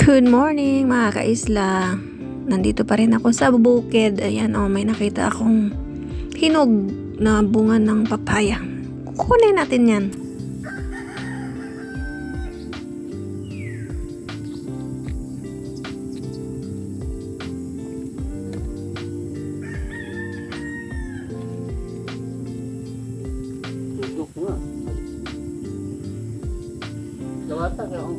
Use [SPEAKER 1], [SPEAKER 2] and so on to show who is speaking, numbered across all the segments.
[SPEAKER 1] Good morning, mga kaisla. Nandito pa rin ako sa bukid. Ayan oh, may nakita akong hinog na bunga ng papaya. Kukunin natin yan.
[SPEAKER 2] Tuldok nga. Gawata ka oh.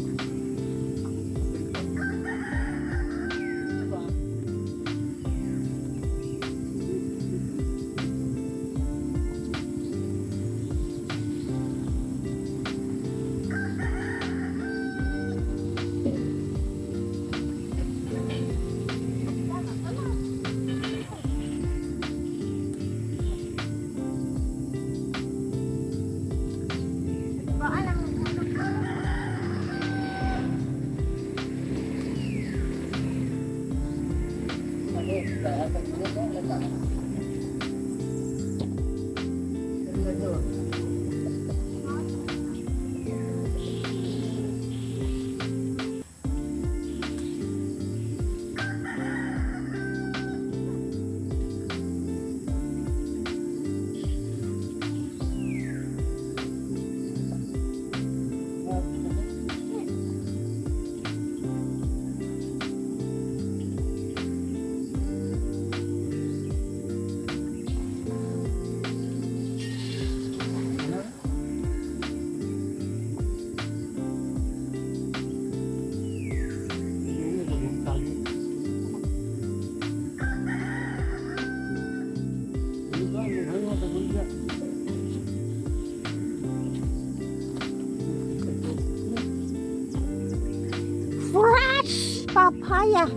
[SPEAKER 3] Fresh papaya.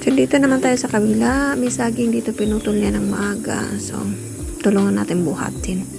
[SPEAKER 1] So dito naman tayo sa kabila. May saging dito, pinutol niya ng maaga. So tulungan natin buhatin.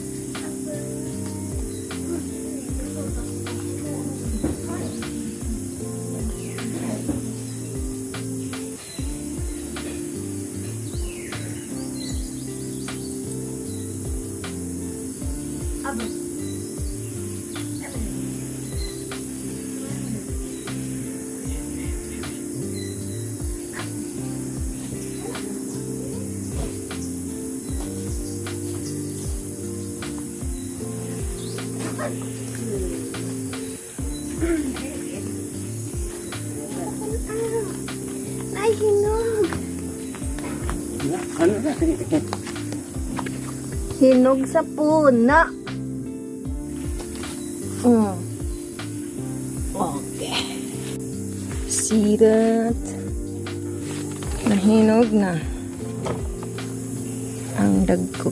[SPEAKER 3] Ay, hinog.
[SPEAKER 2] Ano na?
[SPEAKER 3] Hinog sa puna. Okay.
[SPEAKER 1] See that? Nahinog na ang dagko.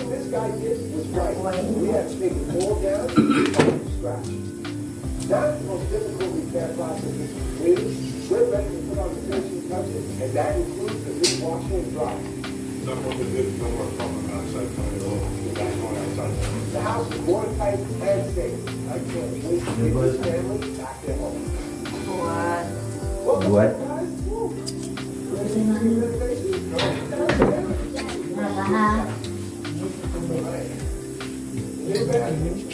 [SPEAKER 4] This guy did was right. We had to take it all down from scratch. That's the most difficult repair process is completed. We're ready to put on the finishing touches, and that includes the new washing and drying.
[SPEAKER 5] Not what they did, no more problem outside coming along. That's going outside.
[SPEAKER 4] The house is watertight and safe. I can't wait to get this family back their home. What?
[SPEAKER 6] What?
[SPEAKER 4] Guys? Woo. Ready to see the renovation? All right. New bathroom.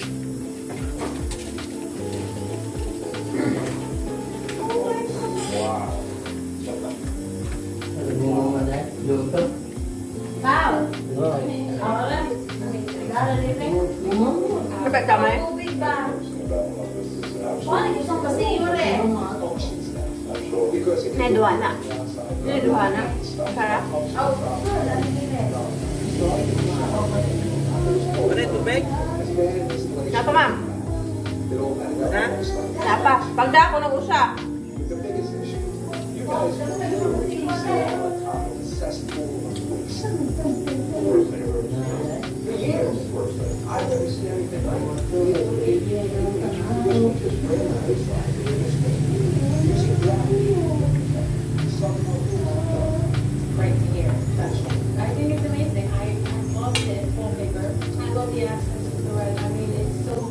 [SPEAKER 4] Wow.
[SPEAKER 7] Tubig ba? Paano gusto kasi yun eh.
[SPEAKER 4] Because if you
[SPEAKER 7] Naduha na. Naduha na. Tara.
[SPEAKER 2] Ano tubig?
[SPEAKER 7] Napa, ma'am? Napa. Pagda ako nag-usa.
[SPEAKER 4] The biggest issue, you guys literally stand on top of a cesspool of waste. For years, I've never seen anything like it. Because we just ran the waste line in this thing. Using gravity. Some
[SPEAKER 8] Great to hear. I think it's amazing. I love the wallpaper. I love the accents of the red. I mean, it's so.